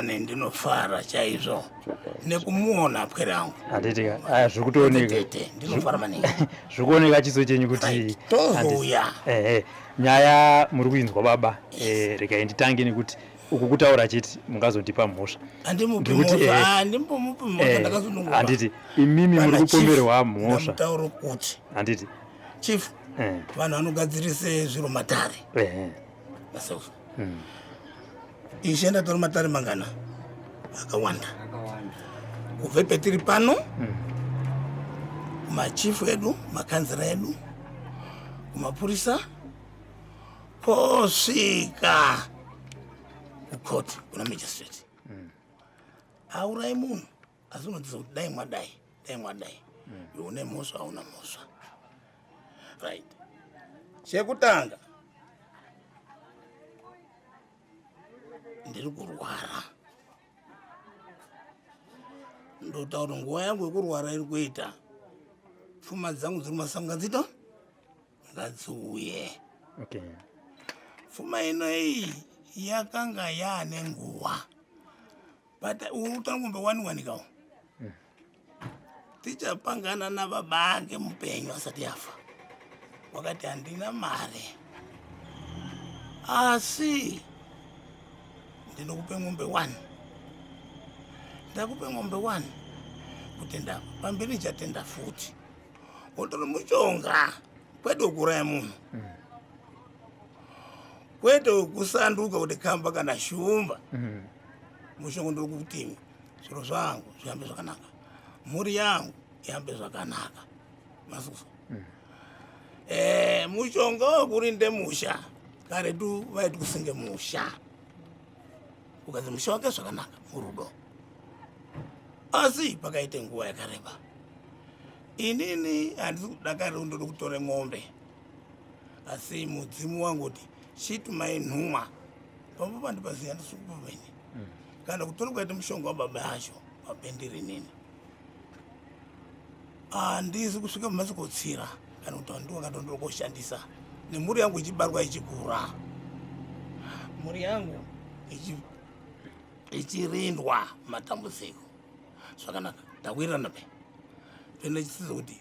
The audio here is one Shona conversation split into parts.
Kani ndinofara chaizvo nekumuona pwere yangu. Handiti ka? Aya zviri kutooneka. Tete, ndinofara maningi. Zviri kuoneka chiso chenyu kuti Right, tozouya. Ehe. Nyaya muri kuinzwa baba. Eh, regai nditange nekuti uku kutaura chete mungazondipa mhosva. Handimupi Ndiri kuti, mhosva, eh, handimbomupi mhosva Eh, ndakasununguka. handiti imimi muri Pana chief, kupomerwa mhosva. ndamutaura kuti Handiti. chief Eh. vanhu vanogadzirise zviro matare Ehe. myself. Ishe ndatora matare mangana akawanda kubve petiri pano kumachifu edu, makanzira edu, kumapurisa, posvika kukoti kuna magistrate. Aurai munhu asi unodzidza kuti dai mwadai, dai mwadai, iwe une mhosva, hauna mhosva. Right, chekutanga ndiri kurwara, ndotaura nguva yangu yekurwara iri kuita, pfuma dzangu dziri mumasango ngadzito ngadziuye. Pfuma ino iyi yakanga yaane nguva, but utangombe waniwanikawo tichapangana nababa ake mupenyu asati afa, wakati handina mari asi ndinokupe ng'ombe 1, ndakupe ng'ombe 1 kutenda pamberi, chatenda futi wotora mushonga, kwete wekuuraya munhu, kwete wekusanduka kuti kamba kana shumba. Mushonga ndiri kuti zviro zvangu zvihambe zvakanaka, mhuri yangu ihambe zvakanaka masusu. Mushonga wekurinde musha, karetu vaiti kusinge musha, ukazi musha wake zvakanaka murudo, asi pakaite nguva yakareba inini handisi kudakarira kundode kutore ng'ombe, asi mudzimu wangu kuti chitumai nhumwa pamba pandipaziva, handisi kupaveni kana kutora kwaita mushonga wababa acho wapendiri nini, handisi kusvika pamasi kotsira kana kuti handiwakatondora koshandisa nemhuri yangu ichibarwa ichikura, mhuri yangu ichirindwa matambudziko zvakanaka. Tawirirana pe pene chisizo kuti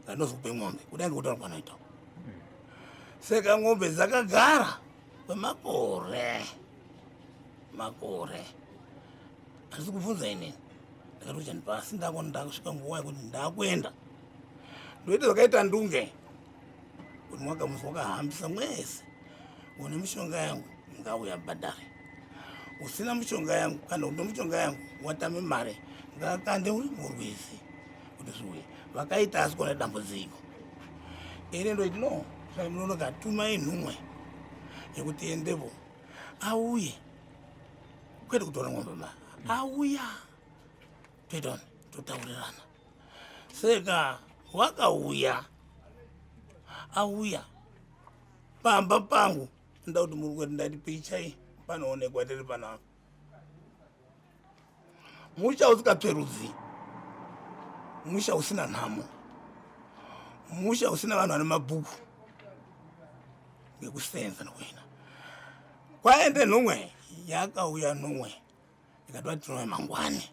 nganozokupe ng'ombe kudai ngekutaura kwanoita. Saka ng'ombe dzakagara kwemakore makore, handisi kubvunza inini, ndakati uchandipasi ndako, ndakusvika nguva yekuti ndakuenda ndoita zvakaita ndunge kuti mwaka musi wakahambisa mwese une mishonga yangu ngauya bhadhare, usina mishonga yangu kana une mishonga yangu watame mari ngakande uri murwizi kuti zviuye. Vakaita asi kona dambudziko ini ndoiti no, saka munonoka tumai nhumwe yekuti endepo auye, kwete kutora ng'ombe ma auya toitani, totaurirana. Saka wakauya auya pamba pangu, nda kuti muri kuti ndati pichai panoonekwa tiri panapa musha usikatsverudzi, musha usina nhamo, musha usina vanhu vane mabhuku ngekusenza nokuina kwaende nhumwe yakauya, nhumwe ikatova tinouya mangwani,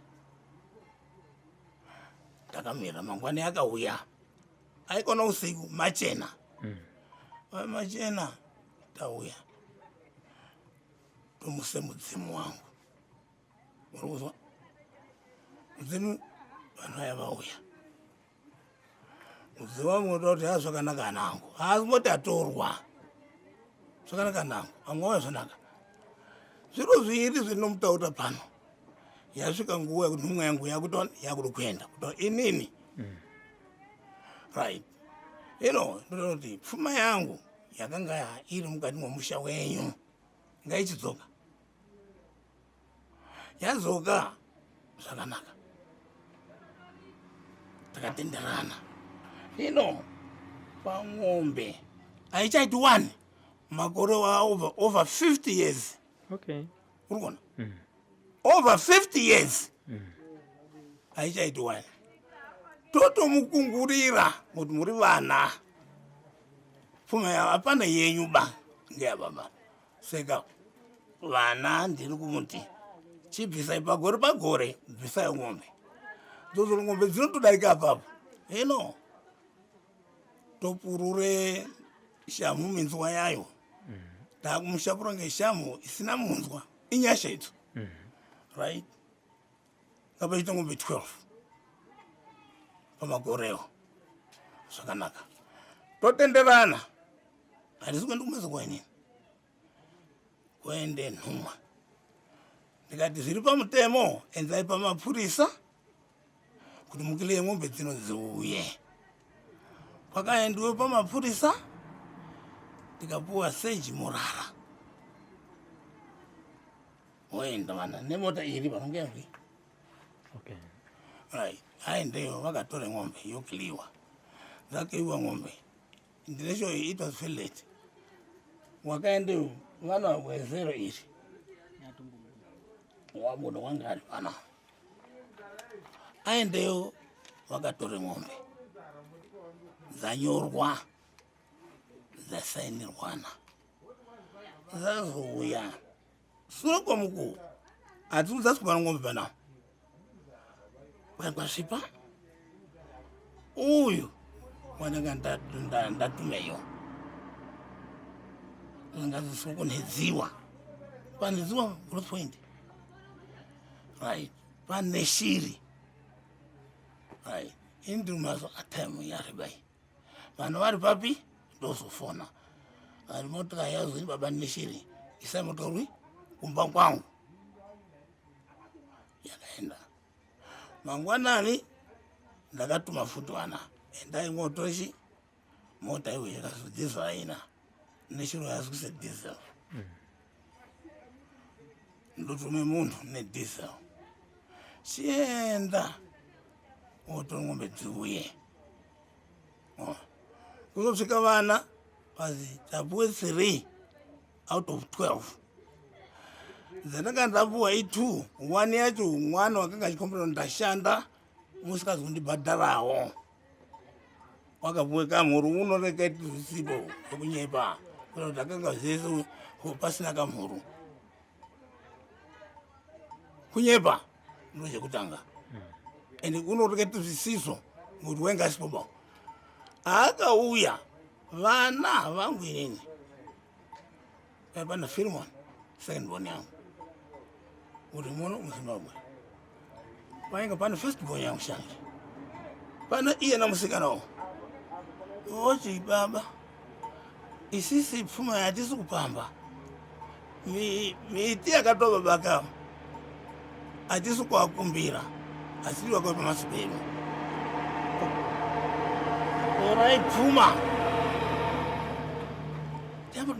takamira mangwani yakauya, aikona usiku machena. Machena tauya tomuse mudzimu wangu, uri kuzwa mudzimu, vanhu vaya vauya, mudzimu wangu unoda kuti ha zvakanaka nangu, haasi atorwa zvakanaka nangu, vamwe vauya zvanaka. Zviro zviiri zvinomutaura pano, yasvika nguva yekuti nhumwa yangu yakutoni yakuda kuenda kuti inini. Right, ino ndoda kuti pfuma yangu yakanga iri mukati mwemusha wenyu ngaichidzoka, yadzoka zvakanaka, takatenderana. Ino pang'ombe haichaiti one makore wa over 50 years. Uri kuona over 50 years haichaiti one, totomukungurira kuti muri vana, pfuma yavo hapana yenyu ba, ngeyababa. Saka vana ndiri kumuti Chibvisai pagore pagore, bvisai ng'ombe dzozo, ng'ombe dzinotodarika apapo. Hino topurure shamhu minzwa yayo, taakumushapura ngeshamhu isina munzwa. Inyasha idzo, right? Ngapaita ng'ombe 12 pamagorewo, zvakanaka, totenderana. Handisi kuenda kumeza kwainini, kuende nhumwa. Ndikati zviri pamutemo, endai pamapurisa kuti mukile ng'ombe dzino dziuye. Kwakaendiwe pamapurisa, ndikapuwa seji murara, oenda vana nemota iri vanonge. Right, aendeyo, vakatore ng'ombe, yokiliwa, dzakeiwa ng'ombe. Ndinesho it was very late. Wakaendeyo vana wezero iri wabuda, wanga ari pana. Aendeyo, vakatore ng'ombe dzanyorwa, dzasainirwana, dzazouya sure kwamukuwo. Hatisi kudzasi kupana ng'ombe panapa, kwasvipa. Uyu wandanga ndatumeyo ngaziswa kunhedziwa, panhedziwa growth point, right? Pane shiri, right? Ini ndiri mazo atime yarebai, vanhu vari papi? Ndozofona vari motika yazoni, baba neshiri, isai motika kumba kwangu. Yakaenda. Mangwanani ndakatuma futi vana, endai motochi mota iwe yakazi diesel haina, neshiro yazikuse diesel. Ndotume munhu nediesel, chienda wotora ng'ombe dziuye. Oh. Kuzosvika vana vazi tapuwe 3 out of 12 dzandanga ndapuwa, i2 one yacho mwana wakanga achikombera, ndashanda musikazi kundibhadharawo, wakapuwe kamhuru unoreketi zvisipo zvekunyepa, kuita kuti akanga zvese pasina kamhuru. Kunyepa ndo chekutanga, ende unoreketi zvisiso ngokuti wainge asipo ba. Akauya vana vangu inini, pana Filmon, second born yangu uri muno muZimbabwe, painga pane first born yangu Shange, pana iye namusikanawo. Oti baba, isisi pfuma yatisi kupamba, miti yakatova babaka hatisi kuakumbira, asi vakauya pamasuku edu, torai pfuma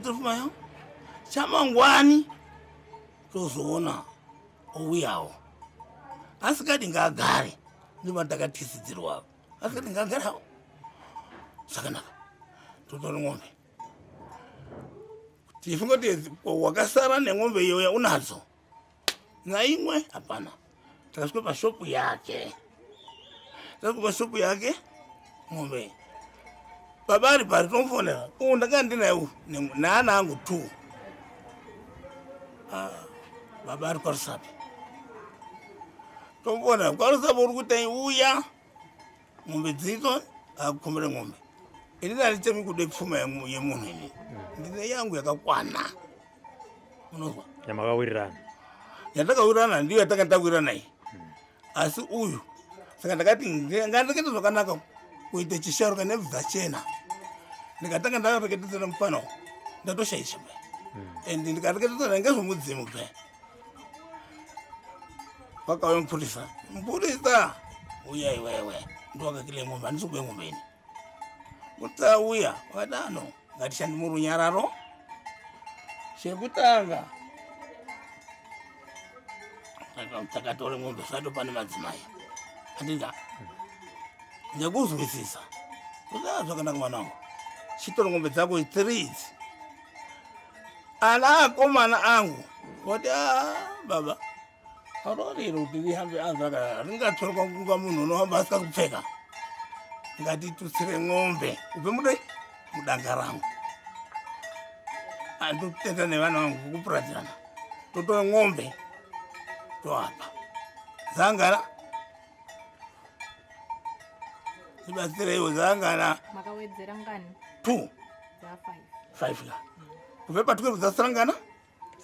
pfuma yo. Chamangwani tozoona ouyawo, asikadi ngaagare, ndima ndakatisidzirwa, asikadi ngaagarawo zvakanaka. Totora ng'ombe, tifunga kuti wakasara nen'ombe iyoya unadzo naimwe hapana. Takasvika pashopu yake, tasvika pashopu yake, ng'ombe baba ari pari, tomufonera, uyu ndanga ndinaye uyu naana angu two. Ah, baba ari kwaRusape, tomufonera kwaRusape, uri kutai, uya, ng'ombe dziko, akukombere ng'ombe. Ini ndanditemi kude pfuma yemunhu, ini ndine yangu yakakwana, unozwa? Yamakawirirana. Yatakawirirana ndiyo yatanga tawirirana iyi, asi uyu saka ndakati ngandikete zvakanaka kuite chisharuka nebvu dzachena. Ndikatanga ndareketedzana mufana, ndatoshaisha pe, and ndikareketedzana ngezvomudzimu pe. Wakauya mupurisa, mupurisa uya, iwewe ndowakakile ng'ombe, handisi kupe ng'ombe ini. Mupurisa uya wakadano, ngatishande murunyararo. Chekutanga takatore ng'ombe sato pane madzimai, handida nekuzwisisa kudaa zvakanaka. Mwana wangu, chitora ng'ombe dzako three idzi. Ana akomana angu vati, a baba, roriro kuti rihambe azvaka ringatorwa kunga munhu unohamba asina kupfeka. Ngatitutsire ng'ombe ubve mudai mudanga rangu. Andotenda nevana vangu kukupuradzana, totora ng'ombe. Toapa dzangana tibatsireiwo dzangana. Makawedzera ngani? 2 Dza 5. 5 ka kubve pa 12 dzasangana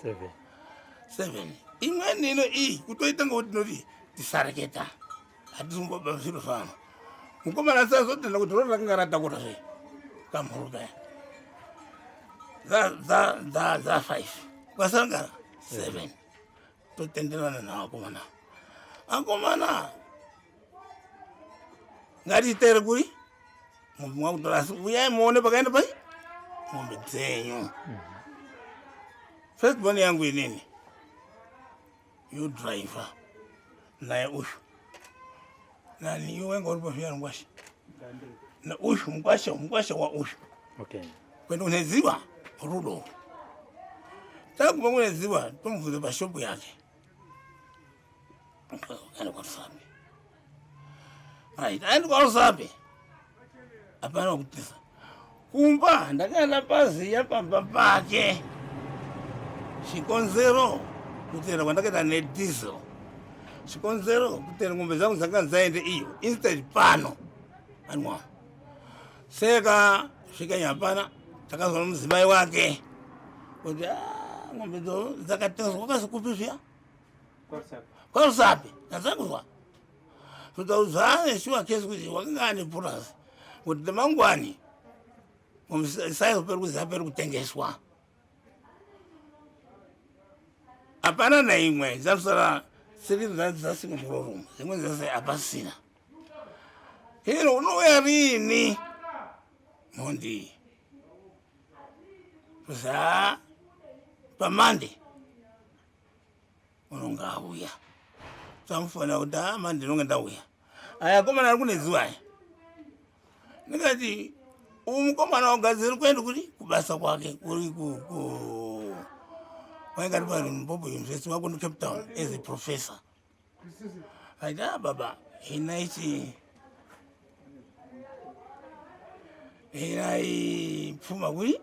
7. 7. Imweni ino iyi kutoita ngekuti tinoti tisareketa, hatizomboba zviro zvano. Mukomana sazotenda kuti rori rakanga ratakura zve kamhuru kaya dza 5 kwasangana 7. Totenderana nawo akomana. Akomana, ngatitere kuri mombe mwakutora, asi uyai muone pakaenda pai mombe dzenyu. First born yangu inini yo driver naye uyu nani iwe wenga uripo zviya ngwasha na uyu mukwasha, mukwasha wa uyu. Kwenda kuneziwa rudo, taguma kuneziwa, tomubvunza pashopu yake kana kwaRusape. Right, aendi kwaRusape, hapana kutisa kumba. Ndakaenda paziya pamba pake. Chikonzero kutera kwandakaita nedhizel, chikonzero kutera ngombe dzangu dzanga dzaende iyo instead pano anwa seka svika hapana. Takazoona mudzimai wake kuti, "Ah, ngombe dzo dzakatengeswa kasi kupi zviya?" KwaRusape. Ndadzakuzwa kuti shuwa kesi kuti wakanga ane purasi kuti mangwani saizoperi kuziva peri kutengeswa. Hapana naimwe dzasara siri dzasina murorumu, dzimwe dzese hapasina. Hino unouya rini mhondi? Kuza pamande unonga auya. Tamufonera kuti, "Ah, mande ndinonge ndauya." Aya akomana ari kune zuva aya. Ndikati uyu mukomana wagadziri kuenda kuri kubasa kwake kuri ku wainga ari paLimpopo University wakuno Cape Town as a professor. Aiti, "Ah, baba, hina ichi hina ipfuma kuri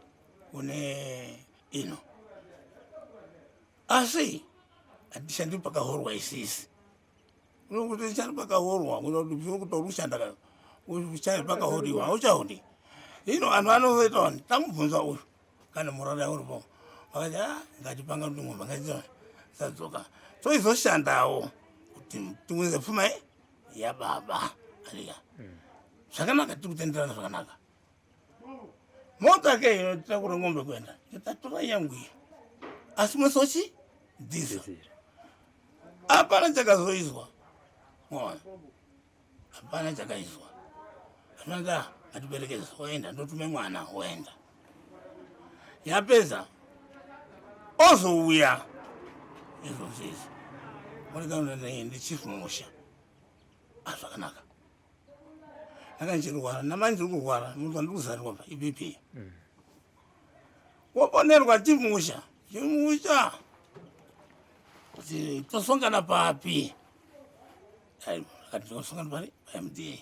kune ino, asi hatishandi pakahorwa isisi." Unokuti shandi pakahorwa kuti uri kushanda ka ushandi pakahoriwa, hauchahori. Hino anhu anozoita wani tamubvunza uyu kana murara uripo, vakati, "A, ngatipanga kuti ngombe ngatisadzoka toizoshandawo kuti tiunze pfuma yababa." Andika zvakanaka, tiri kutenderana zvakanaka. Mota ke inotakura ngombe kuenda tatora yangu iyo, asi musochi diesel. Diesel. Hapana chakazoizwa. Mona, hapana chakaizwa. Hapana. Atiperekeza waenda, ndotume mwana waenda, yapedza ozouya izvozvizvi ndi chief musha. Azvakanaka, ndanga ndichirwara, namai ndiri kurwara, munhu andiri kuzarirwa pa iBP. Waponerwa chief musha, chief musha kuti tosongana papi? Ai, akati tosongana pari paMDA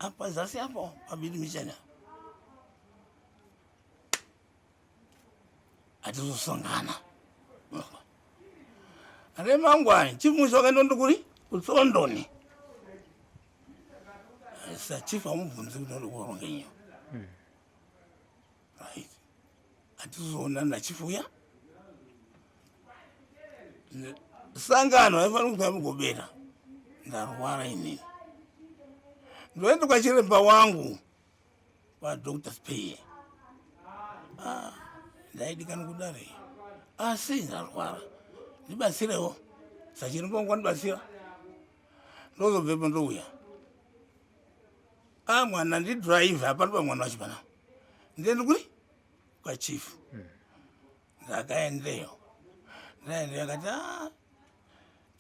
apa zasi apo pabidi michena. Hatizosongana remangwani. Chief musha wakaenda ndikuri kutsondoni sa chief amubvunzi kuti uri kurongenyo. Right, hatizoonana nachief uya. Sangano haifaniri kuti amugobera. Ndarwara inini, ndoenda kwachiremba wangu kwaDr Speye. Ah, ndaidikana kudare asi ndarwara, ndibatsirewo. Sachiremba wangu wandibatsira, ndozobvepo ndouya. A, mwana ndidhiraivha, hapana pa mwana wacho pana. Ndiende kuri kwachief. Ndakaendeyo, ndaendeyo, akati, "Ah,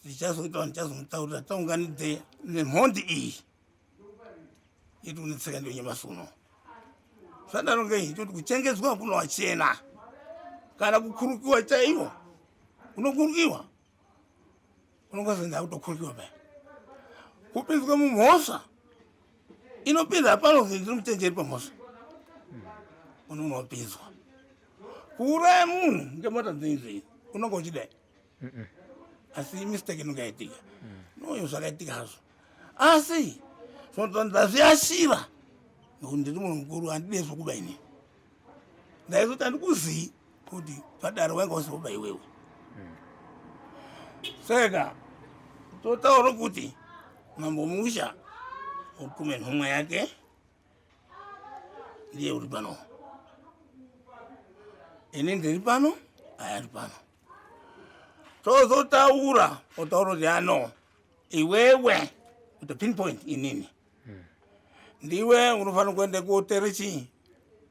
tichazoita, ndichazomutaurira taunganidze nemhondi iyi iri kunetseka ndiyo nyamasi uno." Zvadaro ngei toti kuchengedzwa kunowachena kana kukurukiwa chaiwo, unokurukiwa, unongazonzi kutokurukiwa paya kupinzwa mumhosva inopinda. Hapana kuzi ndiri muchenjeri pamhosva, unonopinzwa kuuraya munhu ngemota dzenyu dzenyu unonga uchidai. Asi mistake inonge yaitika. Noyo zvakaitika hazvo. Asi zvinotoda ndazviashira nokuti ndiri munhu mukuru, handide zvokuba inini. Ndaizoti handikuzii kuti padare wainga usiroba iwewe. Saka totaura kuti Mambo Musha utume nhumwa yake, ndiye uri pano, ini ndiri pano, aya ari pano. Tozotaura, otaura kuti ano iwewe kuti pinpoint inini ndiwe unofanira kuenda kotere chii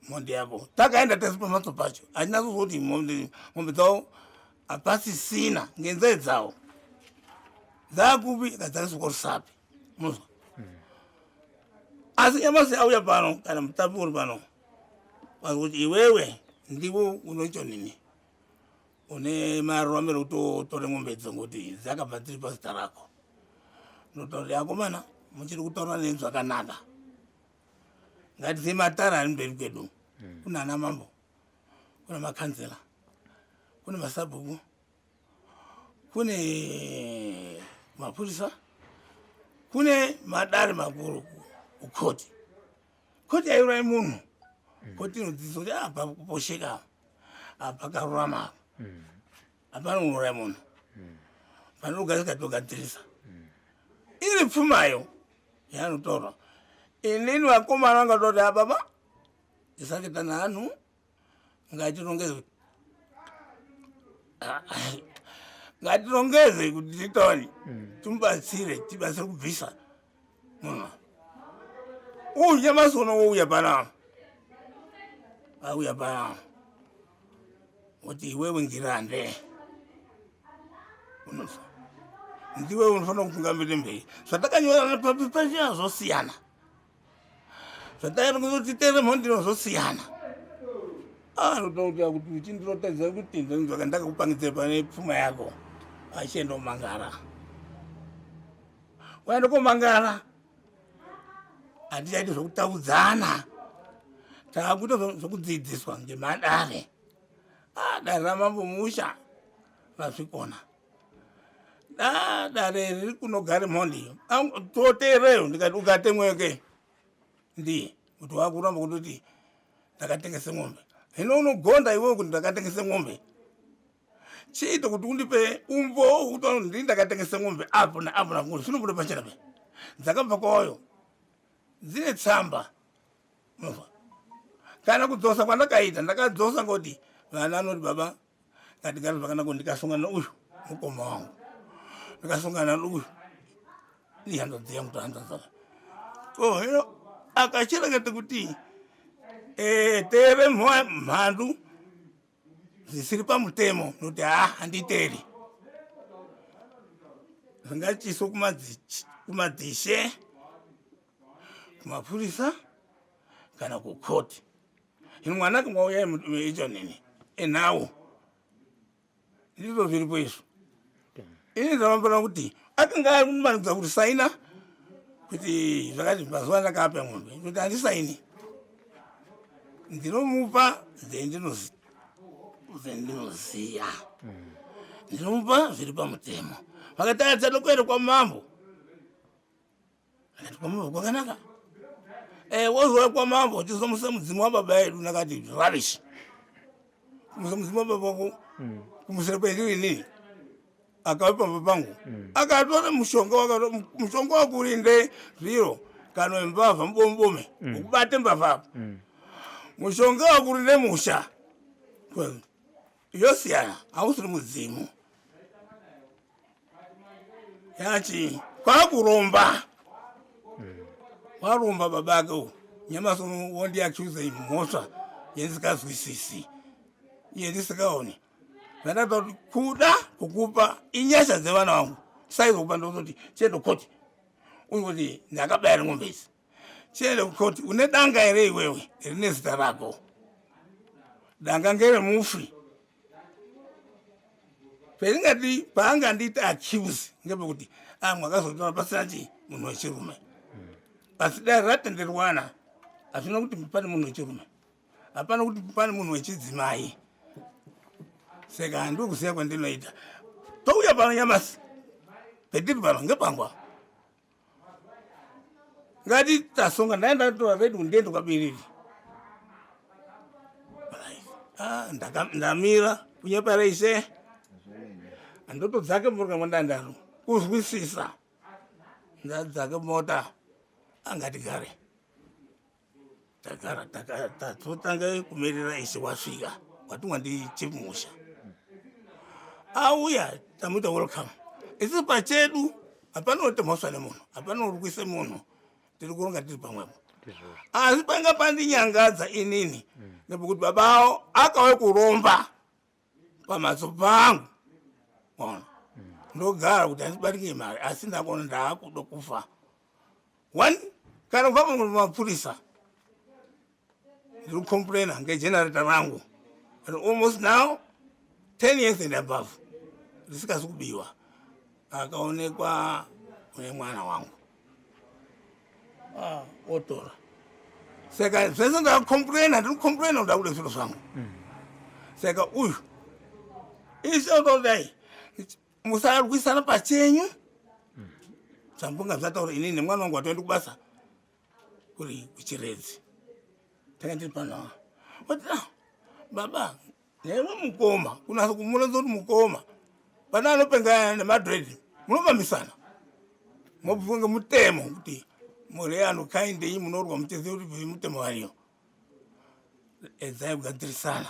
mhondi yako. Takaenda tese pamhatso pacho, hachina kuzoti mombe dzavo hapasisina ngenzee dzavo dzakupi kadzakiswa kwaRusape, munozwa. Asi nyamasi auya pano, kana mutapi uri pano, kuti iwewe ndiwo unocho nini une maruramiro kuti utore mombe idzo ngokuti dzakabva dziri pazita rako. Ndotaura, akomana, muchiri kutaura neni zvakanaka. Ngatisiye matare ari mberi kwedu. Kuna ana mambo, kuna makanzela, kune masabhuku, kune mapurisa, kune madare makuru, kukoti. Koti aiurai munhu, koti inodzidzisa kuti apa kuposheka, apa karurama, apa hapana unouraya munhu, panogadzika togadzirisa. Iri pfumayo yaanotaura, inini vakomana vangatoti, ababa, tisaketa naanhu, ngatirongeze, ngatirongeze kuti titoni timubatsire, tibatsire kubvisa munhu uyu. Nyamasi uno wouya panapa, auya panapa kuti iwewe ngirande unozwa ndiwe unofanira kutungamirira mberi. Zvatakanyorana papipa zvosiyana, zvatakaita kuti titere mhondiro zvosiyana. Anotaura kuti uchindirotadza kuti ndinzwaka ndakakupangidzira pane pfuma yako, achienda kumangara, waenda kumangara. Handichaiti zvokutaudzana, taakuita zvokudzidziswa ngemadare. Dare raMambo Musha razvikona. Da dare riri kunogare mhondi toteereyo. Ndikati ukatemweke ndiye kuti wakuramba kutoti ndakatengese ng'ombe. Hino unogonda iwewe kuti ndakatengese ng'ombe? Chiito kuti undipe umbowo kuti ndii ndakatengese ng'ombe apo naapo napo, zvinobuda pachena pe dzakabva kwayo dzine tsamba. Unozwa kana kudzosa kwandakaita, ndakadzosa ngoti vana anoti, baba, ngatigare zvakanaka. Ndikasongana neuyu mukoma wangu, ndikasongana neuyu ihanzvadzi yangu, tohanzvadzi ko hino akachirekete kuti tere mhandu zvisiri pamutemo, nokuti ha handiteri, zvingachiiswe kumadzishe, kumapurisa kana kukoti. Hino mwana mwauya icho nini enawo, ndizvo zviripo izvo. Ini ndinombona kuti akanga akumanikidza kuti saina kuti zvakati mazuva ndakapa ng'ombe, kuti handisaini, ndinomupa zvendinoziya, ndinomupa zviri pamutemo. Vakati adzada kuenda kwamambo, akati kwamambo kwakanaka. Wozouya kwamambo tizomusa mudzimu wababa edu. Ndakati rubbish, kumusa mudzimu wababa wako kumusira kwendiri inini akauya pamba pangu akatora mushonga, mushonga wakurinde zviro kana wembavha mubomubome ukubate mbavha apo, mushonga wakurinde musha yosiyana, hausiri mudzimu yachi kwakuromba. Waromba baba ake uyu, nyamasi wondiaccuse mhosva yendisingazwisisi, yendisikaoni. Zvandatoa kuti kuda kukupa inyasha dzevana vangu, saizokupa ndozoti chiende kukoti uyu kuti ndakabayira ng'ombe idzi, chiende kukoti. Une danga here iwewe rine zita rako? Danga ngeremufi. Peringati paangandiita accuse ngepekuti amwe akazotora pasina chii munhu wechirume, asi dai ratenderwana hazvina kuti pane munhu wechirume, hapana kuti pane munhu wechidzimai. Saka handiri kuziva kwandinoita. Touya pano nyamasi petiri pano ngepangwa ngati tasonga ndaenda tora redu ndiende kwabiriri. Ah, ndamira kunyepa reishe andotodzake murika mwandandaro kuzwisisa ndadzake mota angatigare tagara tatotanga kumirira ishe wasvika watumwa ndi chief musha auya tamuita welcome. Isi pachedu hapana unoite mhosva nemunhu, hapana uri kuise munhu, tiri kuronga tiri pamwepo. Asi panga pandinyangadza inini nekuti baba avo akauya kuromba pamhatso pangu, ona ndogara kuti handibatike mari, asi ndakuona ndaakuda kufa one kana kubva pamapurisa ndiri kucomplaina ngegenerator rangu and almost now 10 years and above risikazi kubiwa. Akaonekwa une mwana wangu. Ah, otora. Saka zvese ndakucomplaina, ndiri kucomplaina kuda kuda zviro zvangu. Saka uyu isotodai musarwisana pachenyu. Zvambunga zvataura inini nemwana wangu watoenda kubasa kuri kuchiredzi, tanga ndiri pano. Oti, "Ah, baba newe mukoma," kunasa kumuronza kuti mukoma pana anopengana nemadredi, munomamisana mobvuka ngemutemo kuti muri anhu kaindei munorwa muchiziva kuti mutemo variyo, edzai kugadzirisana.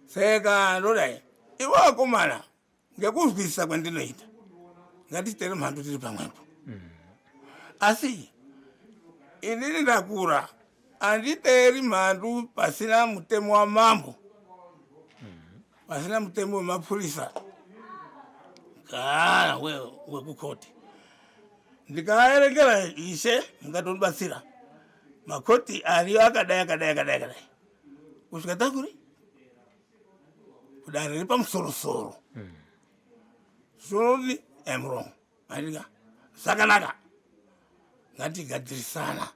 Saka ndodai ivo vakomana ngekuzwisisa kwandinoita ngatitere mhandu tiri pamwepo. Asi inini ndakura, handiteeri mhandu pasina mutemo wamambo, pasina mutemo wemapurisa kana wekukoti. Ndikaerekera ishe mungatondibatsira makoti ariyo akadai akadai akadai akadai kusvika takuri kudare repamusorosoro. Sorry, I'm wrong. Andika zvakanaka, ngatigadzirisana.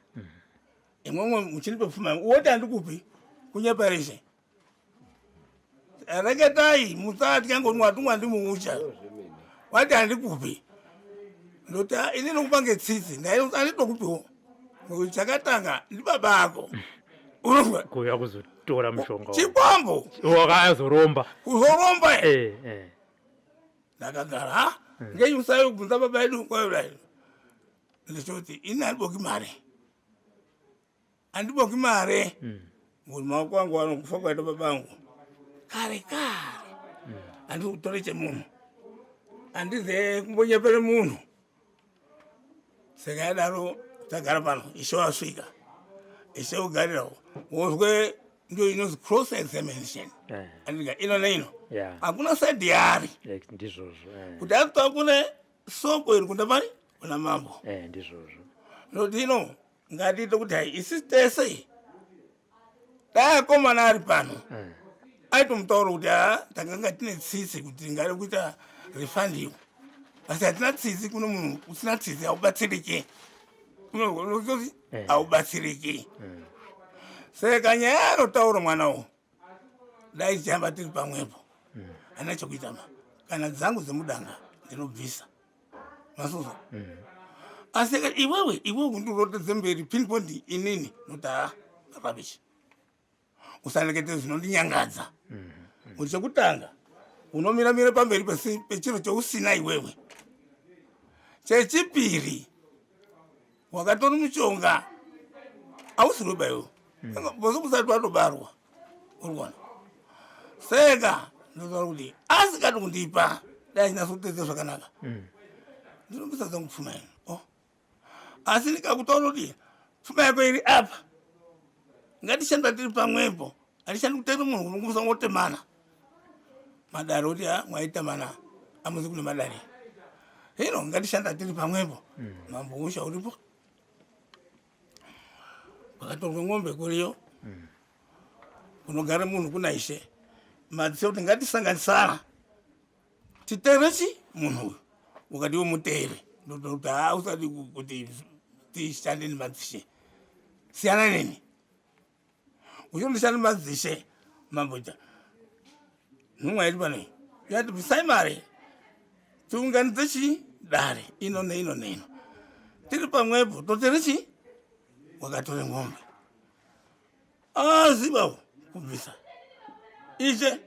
Imwemwe muchinipe pfuma woti handikupi, kunyepa reshe. Reketai musatya ngoti mwatumwa ndimuucha wati handikupi. Ndoti, "Ah, ini nokupa ngetsitsi handitokupiwo ngekuti chakatanga ndibaba ako." Unozwa? Kuuya kuzotora mushonga. Chikwambo. Wakazoromba. Kuzoromba. Eh. Ndakagara ha ngenyi usai kubvunza baba edu kwaudai. Ndichoti ini handiboki mari, handiboki mari ngoti maoko angu anokufa kwaita baba angu kare kare. Handisi kutore chemunhu, handize kumbonyepere munhu. Saka yadaro tagara pano, ishe wasvika, ishe ugarirawo wozwe ndio inonzi cross examination. Andika ino neino hakuna side yaari. Ndizvozvo. Kuti akuta kune soko iri kunda pari kuna mambo. Ndizvozvo. Noti ino ngatiite kuti hai isi tese dai akomana ari pano aitomutaura kuti ha takanga tine tsitsi kuti tingade kuita refund iwo, asi hatina tsitsi kuno munhu usina tsitsi haubatsiriki. Unoti haubatsiriki. Saka nyaya anotaura mwana uwu dai tichihamba tiri pamwepo hana chekuita ma kana dzangu dzemudanga ndinobvisa masuzo. Asi iwewe iwewe kundirotedze mberi pinpoint inini noti ha rubbish, usarekete zvinondinyangadza. Kuti chekutanga unomiramira pamberi pechiro cheusina iwewe. Chechipiri wakatora mushonga ausirwe iwewe bose musati watobarwa uri kuona. Saka ndinotaura kuti asikati kundipa dai chinasokutedza zvakanaka ndinobvisa dzangu pfuma ino. Oh, asi ndikakutaura kuti pfuma yako iri apa, ngatishanda tiri pamwepo, hatishandi kutenga munhu kunongomusa ngotemana madare kuti ha mwaitamana amuzi kune madare hino, ngatishanda tiri pamwepo. Mambo usha uripo kwakatorwa ng'ombe kuriyo kunogara munhu kuna ishe madzise kuti ngatisanganisana titere chi munhu uyu ukati iwe mutere ndokuti ha usati kuti tishande nemadzishe, siyana neni uchondishanda nemadzishe. Mamboita nhumwa iri panoi. Yati bvisai mari tiunganidze chii dare ino neino neino tiri pamwepo totiri chii wakatore ng'ombe asi babo kubvisa ishe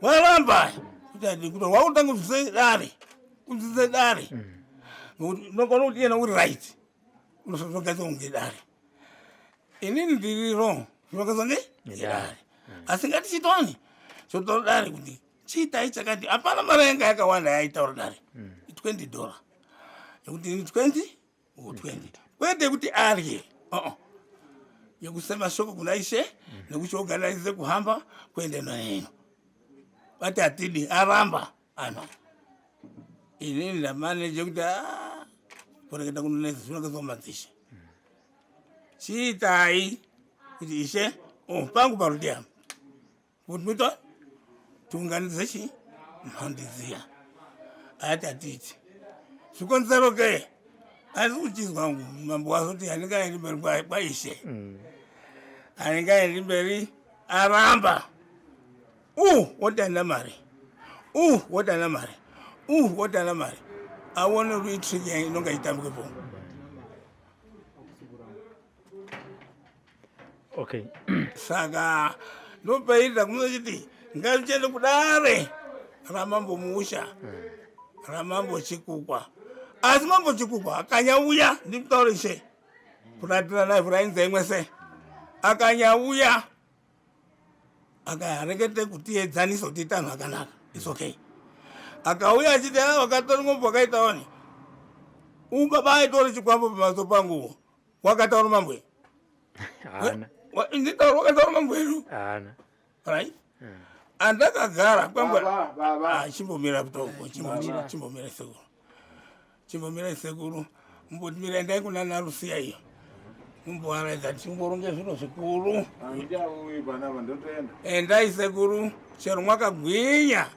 waramba kuti adi kuti wakutanga kubvisa dare kubvisa dare ngokuti unokona kuti iyena uri right unofanira kunge dare inini ndiri wrong zvinogadzwa nge ngedare asi ngatichitoni chotaura dare kuti chiitai chakati hapana mari yanga yakawanda yaitaura dare $20 yekuti ini 20 uku 20 kwete kuti arye oo yekusema shoko kuna ishe nekuchiorganize kuhamba kuenda ino neino vati hatidi aramba ano inini ndamaneje kuti "Ah, kureketa kunonetsa zvinogadzwa madzishe chiitai kuti ishe oh, pangu parudi apa kuti muita tiunganidze chi mhondi dziya ati atiiti zvikonzero ke asi kuchizwa mambo wazoti handingaendi mberi kwaishe handingaendi mberi aramba u woti handina mari u woti handina mari u woti handina mari aone kuti itrick inonga ichitambikepo. Okay. Saka ndopaita kunochiti ngatiende kudare ramambo Muusha, ramambo Chikukwa. Asi mambo Chikukwa akanyauya ndikutaura ishe kuratira naye kurainza imwe se akanyauya akarekete kutiedzanisa kuti ita anhu akanaka, its okay. Akauya achiti a wakatora ngombe wakaitaoni ubaba aitora chikwambo pamaso pangu wakataura mambo Haana. Nditaura wakataura mambo edu. Haana. Right, andakagara kwangwa. Baba, baba. Ah, chimbomira kutoko, chimbomira sekuru, chimbomira sekuru, mumbotimira endai kuna narusiya iyo mumboaraidza timboronge zviro zvikuru. Handichauyi panapa, ndotoenda. Endai sekuru, chero mwakagwinya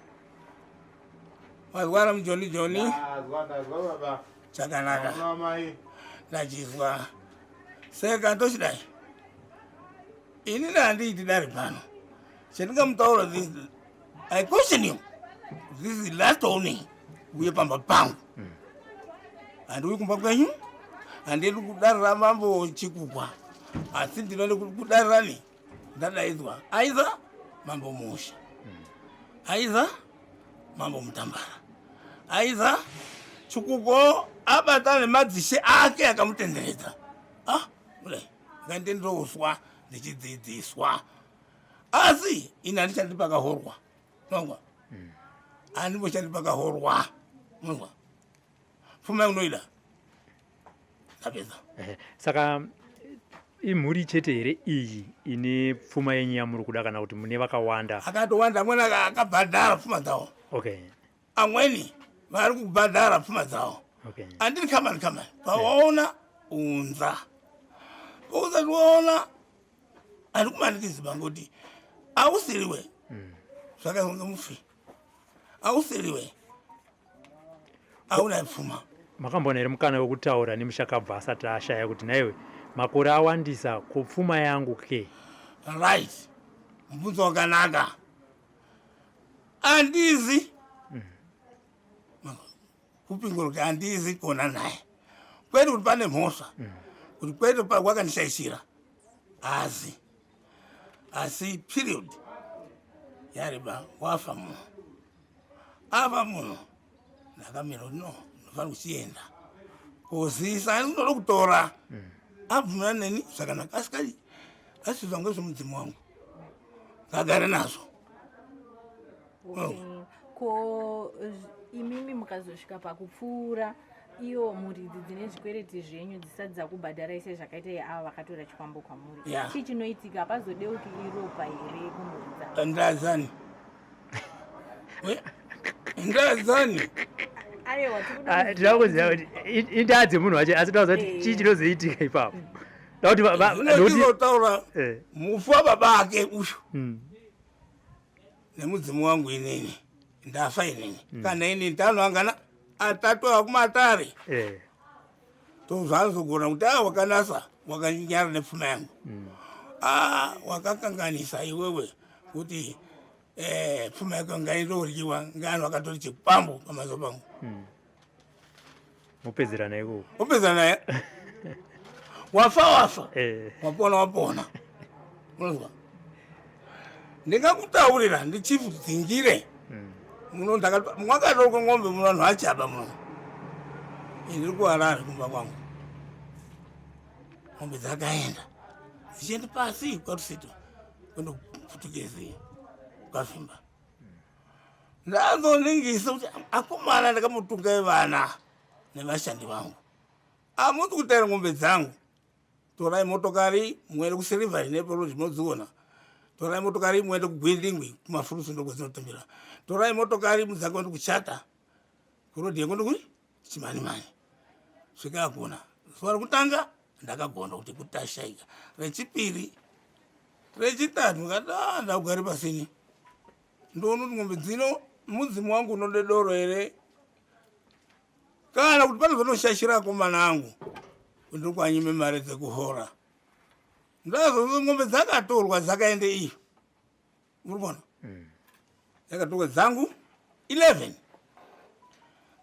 mazwara mujoni joni. Ndazwa, ndazwa baba. Chakanaka. Kuna mai. Ndachizwa seka tochidai inini handiiti dare pano chendingamutaura. This I caution you, this is the last warning. Uye pamba pangu handiuyi kumba kwenyu, handidi kudare ramambo Chikukwa, asi ndinode kudarirani ndadaidzwa aidha mambo Musha, aidha mambo Mutambara, aidha Chikukwa abatana nemadzishe ake akamutenderedza. Ah, kudai ngandindouswa ndichidzidziswa, asi ini handichandi pakahorwa mangwa, handimbochandi pakahorwa mangwa. Pfuma unoida ndapedza. Saka imhuri chete here iyi ine pfuma yenyu yamuri kuda kana kuti mune vakawanda? Akatowanda, amweni akabhadhara pfuma dzavo. Amweni vari kubhadhara pfuma dzavo. Handiri kambani kambani pawaona unza pausati waona handikumanikidzi bangoti ausiriwe zvakaizwa ngemufi ausiriwe auna pfuma. Makamboona here mukana wekutaura nemushakabva asati ashaya kuti naiwe makore awandisa kupfuma yangu ke? Right, mubvunzo wakanaka. Handizi kupingura kuti handizi kuona naye, kwete kuti pane mhosva, kuti kwete wakandishaishira asi period yareba wafa munhu afa munhu ndakamira kuti no ndinofanira kuchienda kozisa asi ndinoda kutora abvumira neni zvakanaka asi kadi asi zvangu zvemudzimu wangu ngagare nazvo. Okay. Ko imimi mukazosvika pakupfuura iyo mhuridzi dzine zvikwereti zvenyu dzisati dzakubhadharai sezvakaita ava vakatora chikwambo kwamuri, chii chinoitika? Hapazodeuki iropa here kumhuri dzavo? Ndazani ndazani. Aiwa. Ah, tinoda kuziva kuti indaa dzemunhu wacho, asi toda kuziva kuti chii chinozoitika ipapo. Da kuti Zvinotizotaura mufi wababa ake uyu nemudzimu wangu inini ndafa inini kana inini tanoangana atatu akumatare tozvanzogona kuti a wakanasa wakanyara nepfuma yangu, a wakakanganisa iwewe kuti. Eh, pfuma yako ngaindoryiwa ngeanhu akatori chikwambo pamaso pangu. Mopedzerana ikoko. Wopedzana naye. Wafa wafa. Eh. Wapona wapona. Unozwa? Ndingakutaurira ndichifudzingire. Muno ndaka mwakatorwa ng'ombe muno vanhu vachaba muno. Ini ndiri kuHarare kumba kwangu. Ng'ombe dzakaenda. Dzichienda pasi kwaRusito. Kuenda kuPutukezi kwavhimba. Ndazoningisa kuti akomana ndakamutunga vana nevashandi vangu. Hamusi kutaira ng'ombe dzangu. Torai motokari muende kuSilver nepo munodziona. Torai motokari muende kuGwindingwi kumafurusu ndokwadzinotambira. Torai motokari mudzake kuende kuchata. Kurodhi yekuende kuri Chimanimani. Svika hakuna. Zuva rekutanga ndakagona kuti kutashaika. Rechipiri, rechitatu ndikati ah ndakugare pasini. Ndoona kuti ng'ombe dzino mudzimu wangu unode doro here kana kuti pane zvanoshashira akomana angu ndiri kuanyime mari dzekuhora. Ndazozo ng'ombe dzakatorwa dzakaende iyo. Muri kuona? Dzakatorwa dzangu 11.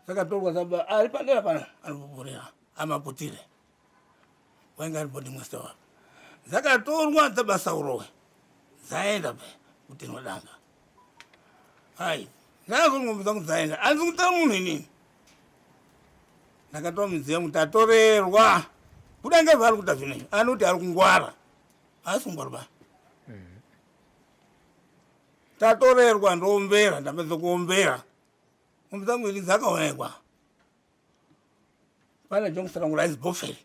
Dzakatorwa dzaba ari padera pano anopupurira amaputire. Wainga ari boarding master wavo. Dzakatorwa dzabasa urowe. Dzaenda pe kutenwa danga. Hai, ndazo ng'ombe dzangu dzaenda. Handisi kutara munhu inini. Ndakatora midziyo yangu tatorerwa. Kuda ngezvaari kuita zvinezvi. Anoti ari kungwara. Haasi kungwara ba. Tatorerwa ndoombera, ndapedza kuombera. Ng'ombe dzangu ini dzakaonekwa. Pane jongisa rangu rainzi Boferi.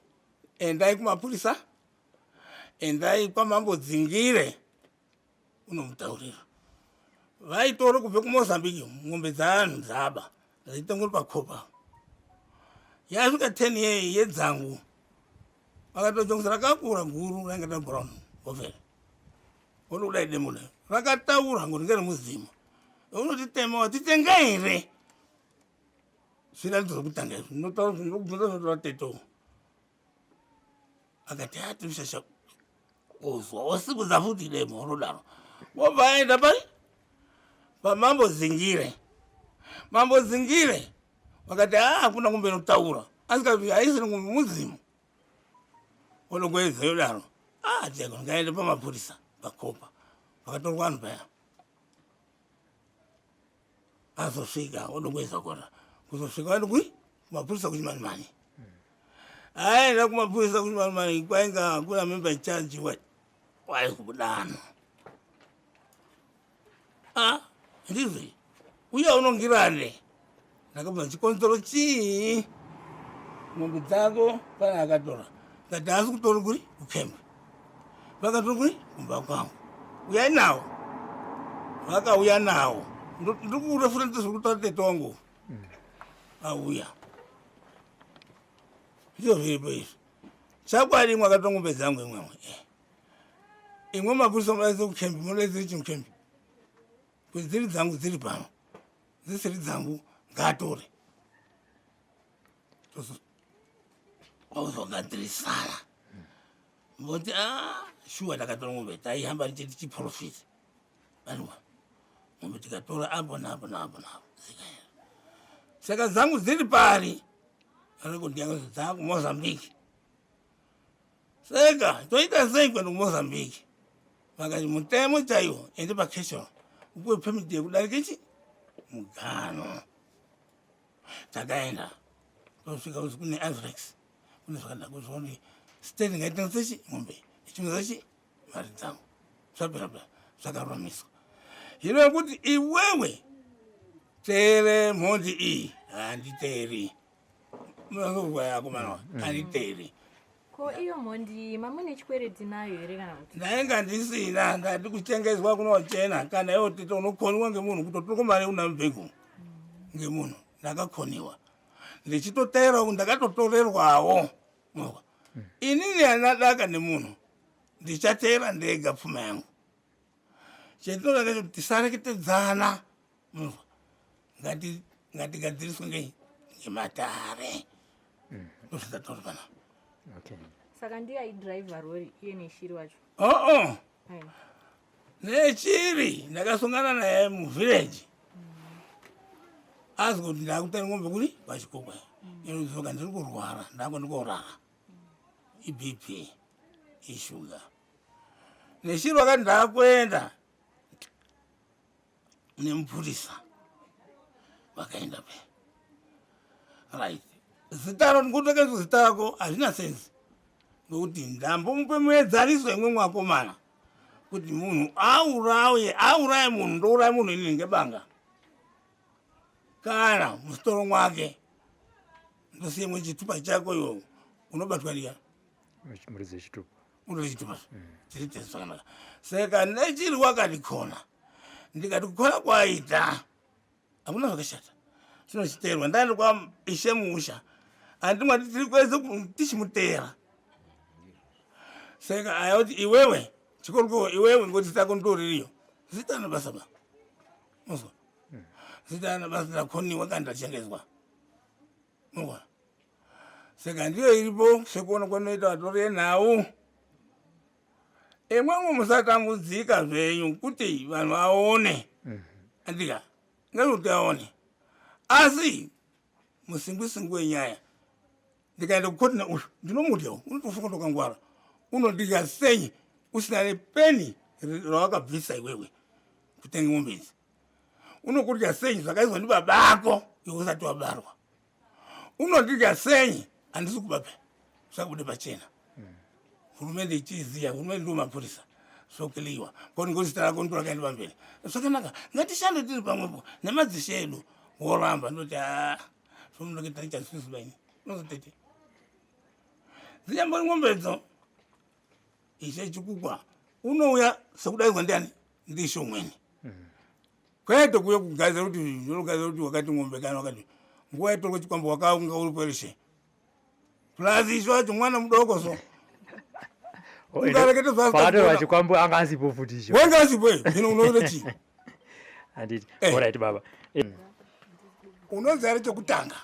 Endai kumapurisa, endai kwamambo Dzingire unomutaurira. Vaitore kubve kuMozambique ng'ombe dzaanhu dzaba dzichitengwa pakopa. Yasvika 10 yedzangu vakatojongisa rakakura guru rainge ra brown Boferi. Uri kudai demo dai rakataura ngoti ngeremuzimu. Unotitema watitenga here? Zviratidzo zvekutanga izvi ndinotaura ndinokubvunza zvinotaura teto. Akati ati ushasha kuzwa wasimudza futi demo unodaro. Wobva aenda pai pamambo Zingire. Mambo Zingire vakati haa hakuna ng'ombe inotaura asi kazi haisi ng'ombe mudzimu. Wonogwedza yodaro. Ah teko ngaende pamapurisa pakopa. Pakatorwa vanhu paya. Azosvika wodongweza kona. Kuzosvika waenda kui kumapurisa kuchimanimani. Aenda kumapurisa kuchimanimani kwainga kuna member in charge waikubudano. Ah, ndizvo uya unongirane. Ndakabva chikonzero chii? Ng'ombe dzako pane akatora. Ndati haasi kutora kuri kukembe. Vakatora kuri kumba kwangu. Uyai nawo. Vakauya nawo. Ndiri kurefuta ndizvo kutaura tete wangu. Auya. Ndizvo zviripo izvi. Chakwadi imwe akatora ng'ombe dzangu imwemwe. Imwe mapurisa mudaidze kukembi, mudaidze chimukembi. Kuti dziri dzangu dziri pano. Dzisiri dzangu ngaatore. Ozogadzirisana. Voti ah shuwa takatora ng'ombe taihamba tichiprofita. Vanwa. Ng'ombe tikatora apo napo napo napo. Dzikaenda. Saka dzangu dziri pari. Arikundiyanga dzangu Mozambique. Saka toita sei kuenda kuMozambique? Vakati mutemo chaiwo ende pakesho upiwe permit yekudarika chi mugano. Takaenda tosvika kuzi kune Azrex kune zvakadai kuzviona kuti state ngaitengese chi mombe ichimisa chi mari dzangu zvapera pera zvakaruramiswa. Hino yekuti iwewe teere mhondi iyi handiteeri. Munozobva yako mana handiteeri. Ko iyo mhondi mamune chikwereti nayo here kana kuti? Ndainga ndisina ndati kuchengezwa kunochena kana iwo tete unokoniwa ngemunhu kutotorwa mari una mubhegu ngemunhu ndakakoniwa ndichitoteerawo ndakatotorerwawo Mwa. Inini handina daka nemunhu ndichateera ndega pfuma yangu chetinoda ndechekuti tisareketedzana. Mwa. Ngati ngatigadziriswe ngei ngematare ndozvatataura panapa. Okay. Saka ndiye aidriver rori iye neshiri wacho. Oo Ai. Nechiri ndakasongana naye muvhireji azi kuti ndakutani ngombe kuri pachikokwa inodzoka ndiri kurwara ndango ndikorara ibp ishuga nechiri wakati ndakuenda nemupurisa vakaenda pe right zita ro ndikutokenzo zita rako hazvina sensi ngokuti ndambomupe muedzaniso imwe mwakomana kuti munhu auraye auraye munhu ndouraya munhu inini ngebanga kana musitoro mwake ndosiyemwe chitupa chako iwo unobatwa ndiya muridzi wechitupa unoda chitupa chiri tese zvakanaka saka nechiri wakati khona ndikati kukhona kwaita hakuna zvakashata chinochiteerwa ndaenda kwa ishe musha handimwati tiri kwese tichimuteera saka aya kuti iwewe chikoroko iwewe ngoti zita rako ndoririyo zita rina basa ba muzwa zita rina basa rakoniwa kana ndachengezwa muzwa saka ndiyo iripo sekuona kwanoita vatori venhau imwemwe musatambudzika zvenyu kuti vanhu vaone andika ngekuti aone asi musingwi-singwi wenyaya ndikaenda kukoti nauyu ndinomudya unotofunga ndokangwara unodya sei usina nepeni rawakabvisa iwewe kutenga mombe idzi unokudya sei zvakaizwa ndibaba ako iwe usati wabarwa unondidya sei handisi kubape zvakubude pachena hurumende ichiziya hurumende ndiwo mapurisa zvokiliwa koni ngozita zita rako ndo rakaenda pamberi zvakanaka ngatishande tiri pamwepo nemadzishe edu woramba ndoti a zvomunoketa chasisibaini unozotete dzinyambori ng'ombedzo ishe chikukwa unouya sekudaidzwa ndiani ndishe umweni kwete kuuya kugadzira kuti ndinogadzira kuti wakati ng'ombe kana wakati nguva yatorwa chikwambo wakaunga uri kwerishe plus ishe wacho mwana mudoko so ungarekete pakatorwa chikwambo anga asipo futi ishe wanga asipo hino unoita chii handiti eh. Alright baba eh. Unonzi ari chekutanga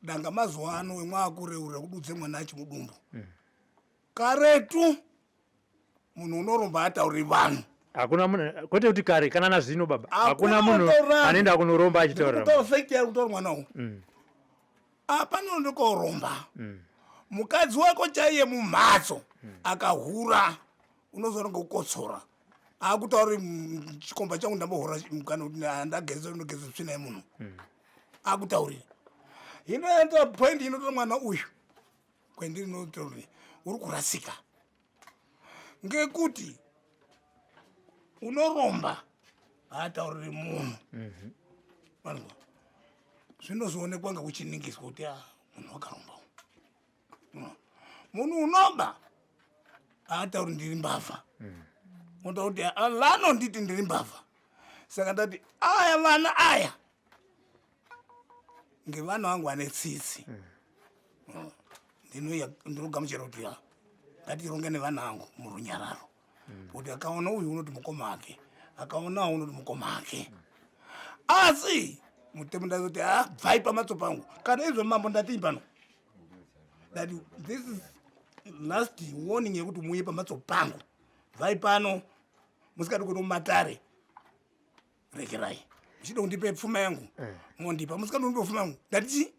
danga mazuva ano wemwaakureurira kududze mwana achimudumbu karetu munhu unoromba atauri vanhu hakuna munhu kwete kuti kare kana nazvino baba hakuna munhu anoenda kunoromba achitaurira kutaura fact yari kutaura mwana uyu apa nondokoromba mukadzi wako chaiye mumhatso akahura unozoona ngekukotsora akutauri chikomba changu ndambohura kana kuti ndageza ndogeza tsvina yemunhu akutaurira hino yandoa point inotora mwana uyu kwendiri notauri uri kurasika ngekuti unoromba haatauriri munhu vanzwa zvinozoonekwa ngekuchiningiswa kuti ah, munhu wakaromba munhu unoba haatauri ndiri mbavha unotaura kuti ah, vanonditi ndiri mbavha saka ndati aya vana aya ngevana vangu vane tsitsi ndinogamuchira kuti ya ngatironge nevana vangu murunyararo kuti akaona uyu unoti mukoma ake akaona unoti mukoma ake asi mutemo ndazoti a bvai pamatso pangu kana izvo mambo ndatii pano ndati this is last warning yekuti muuye pamatso pangu bvai pano musikadi kuenda mumatare rekerai muchida kundipe pfuma yangu mondipa musikadi kundipe pfuma yangu ndati chi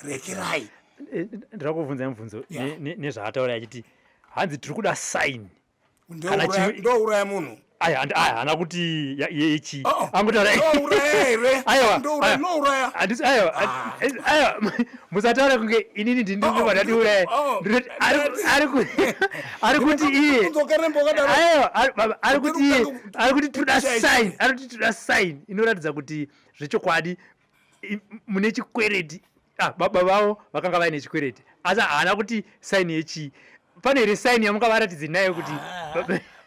rekerai Eh, ndira kuvhunza mubvunzo nezvaataura achiti hanzi tiri kuda sign Kana Ndouraya munhu aya aya haana kuti yechi Oh, oh. angotaura Ndouraya here? Aiwa, Ndouraya, aiwa. ndouraya. Handisi aiwa Ah. aiwa musataura kunge inini ndini Oh, oh, ndatiuraya oh. Ndinoti ari kuti iye Kudzokera mbokadaro. aiwa baba, ari kuti iye Ndiri ari kuti toda kushaya sign ari kuti toda sign inoratidza kuti zvechokwadi mune chikwereti ah, baba vavo vakanga vaine chikwereti asi haana kuti sign yechii pane here sign yamungavaratidze nayo kuti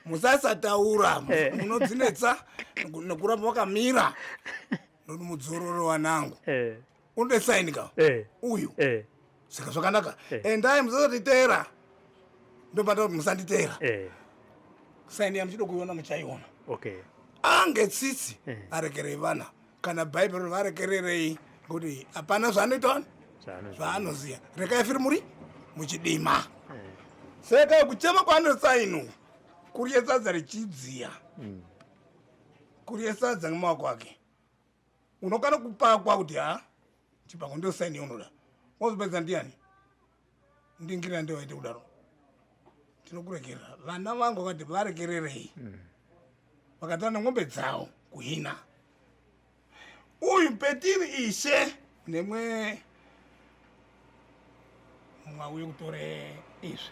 Musasataura Eh. munodzinetsa nekuramba wakamira noti mudzororo wanangu unode saini ka uyu saka zvakanaka endai musasatiteera ndobata kuti musanditeera saini yamuchida kuiona muchaiona okay ange tsitsi Eh. arekerei vana kana bhaibheri varekererei ngekuti hapana zvaanoita zvaanoziya rekai firi muri muchidima saka kuchema kwaanosainu Kurye sadza richidziya. Kurye sadza nemaoko ake. Unokana kupakwa kuti ha chipako ndio saini yaunoda. Wazopedza ndiani? Ndingira ndio waite kudaro. Tinokuregerera. Vana vangu vakati varegererei. Vakatora neng'ombe dzavo kuhina. Uyu petiri ishe nemwe mwauye kutore izvi.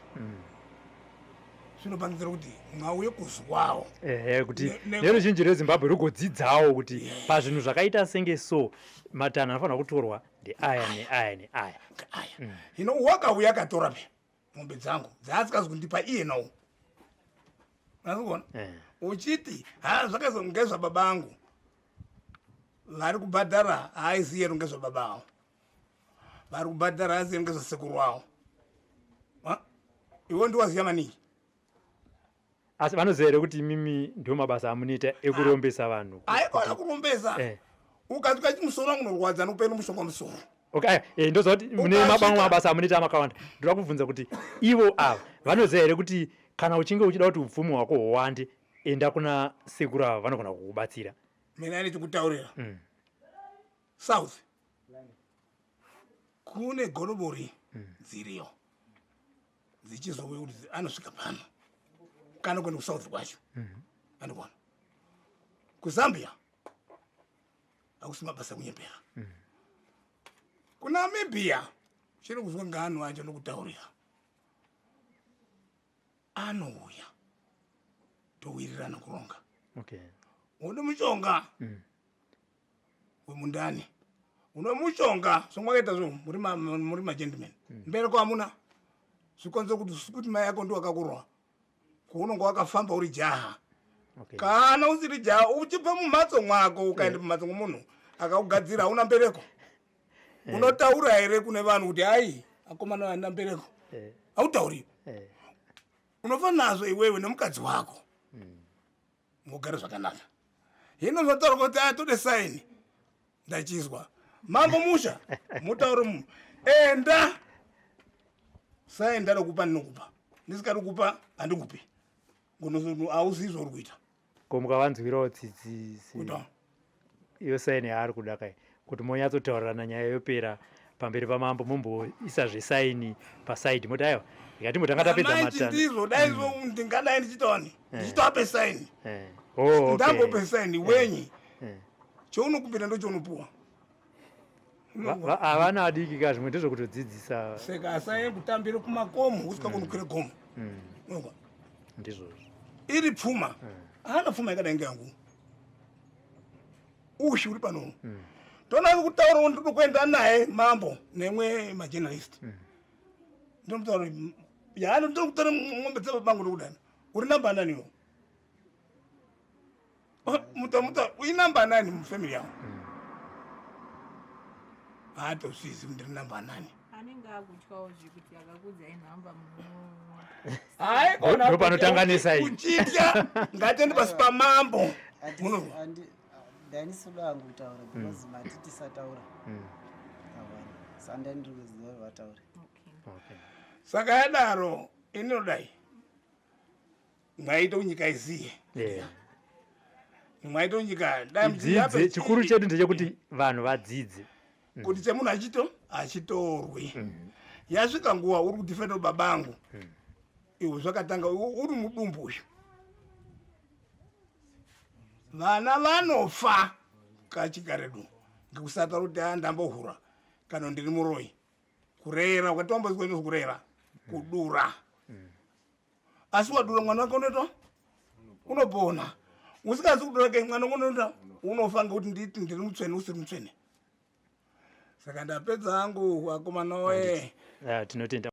Zvinopangidzira kuti mwauye kuzwawo. Ehe, kuti neruzhinji rweZimbabwe rugodzidzawo kuti pazvinhu zvakaita senge so matanho anofanira kutorwa ndeaya neaya neaya. Aya. Hino wakauya akatora pe mombe dzangu dzaasikazi kundipa iye nawo. Unazikuona? Uchiti ha zvakazo ngezvababa angu. Vari kubhadhara haaziye ngezvababa avo. Vari kubhadhara haaziye ngezvasekuru avo. Iwe ndiwaziya maningi. Asi vanoziva here kuti imimi ndo mabasa amunoita ekurombesa vanhu? Haikona kurombesa. Ukazwa chimusoro wangu unorwadza nokupenda mushonga musoro. Okay, aya, ndoziva kuti mune mabamwe mabasa amunoita makawanda. Ndoda kubvunza kuti ivo ava vanoziva here kuti kana uchinge uchida kuti upfumi hwako huwande, enda kuna sekuru ava vanogona kukubatsira. Mina ndichikutaurira. South. Kune gorobori dziriyo. Dzichizouya kuti anosvika pano. Kana kuenda kuSouth kwacho. Andikuona. KuZambia hakusi mabasa ekunyepera. KuNamibia chiri kuzwa ngaano acho nokutaurira. Anouya towirirana kuronga. Une mushonga wemundani. Une mushonga somwakaita zvo muri magentleman. Mbereko hamuna. Zvikonzo kuti kuti mai yako ndiwo akakurwa. Kuunonga wakafamba uri jaha. Kana usiri jaha uchibva mumhatso mwako ukaenda mumhatso mwemunhu akakugadzira hauna mbereko. Unotaura here kune vanhu kuti hai akomana handina mbereko? Hautauri. Unofa nazvo iwewe nemukadzi wako. Mugare zvakanaka. Hino zvataura kuti tode saini. Ndachizwa. Mambo musha mutaure munhu. Enda. Saini ndanokupa ndinokupa. Ndisikadi kupa handikupi. Ngono hauzi izvo uri kuita. Ko mukavanzwirawo tsitsi Kuita. Iyo saini yaari kuda kai kuti monyatsotaurirana nyaya yopera pamberi pamambo momboisa zvesaini pasaidi moti aiwa ndikatimbotanga tapedza matano. Ndizvo dai zvo ndingadai ndichitaoni. Ndichitoape saini. Oh, okay. Ndambope saini wenyi. Chaunokumbira ndochaunopuwa. Havana adiki ka zvimwe ndezvekutodzidzisa. Saka asaye kutambira kumakomo usikakonokwira gomo. Unonzwa? Ndizvozvo. Iri pfuma. Haana pfuma yakadai ngeyangu. Ushi uri pano. Tona kutaura ndiri kuenda naye mambo nemwe majournalist. Ndomutaura yaani ndiri kutora ng'ombe dzebabangu ndokudani. Uri namba nani iwe? Muta uri namba nani mufamily yako? Haatozvizi ndiri namba nani. Anenge akutyawo zvekuti akakudzai nhamba Hayi kona Ndopanotanganisa iyi. Kuchitya ngatiende pasi pamambo. Ndainisuda hangu kutaura because mati tisataura. Avana. Saka ndiri kuziva vataure. Saka yadaro inodai. Mwaita kunyika iziye. Mwaita kunyika dai Idzidze, chikuru chedu ndechekuti vanhu vadzidze. Kuti chemunhu achitorwi. Yasvika nguva uri kudhifenda babangu. Iwe zvakatanga uri mudumbu uyu. Vana vanofa kachikaredu ngekusataura kuti ndambohura kana ndiri muroyi. Kurera ukatombozwa inozi kurera kudura. Asi wadura mwana wako unoita unopona. Usikazi kudura ke mwana wako unoita unofa ngekuti nditi ndiri mutsvene usiri mutsvene. Saka ndapedza hangu vakomana woye. Tinotenda.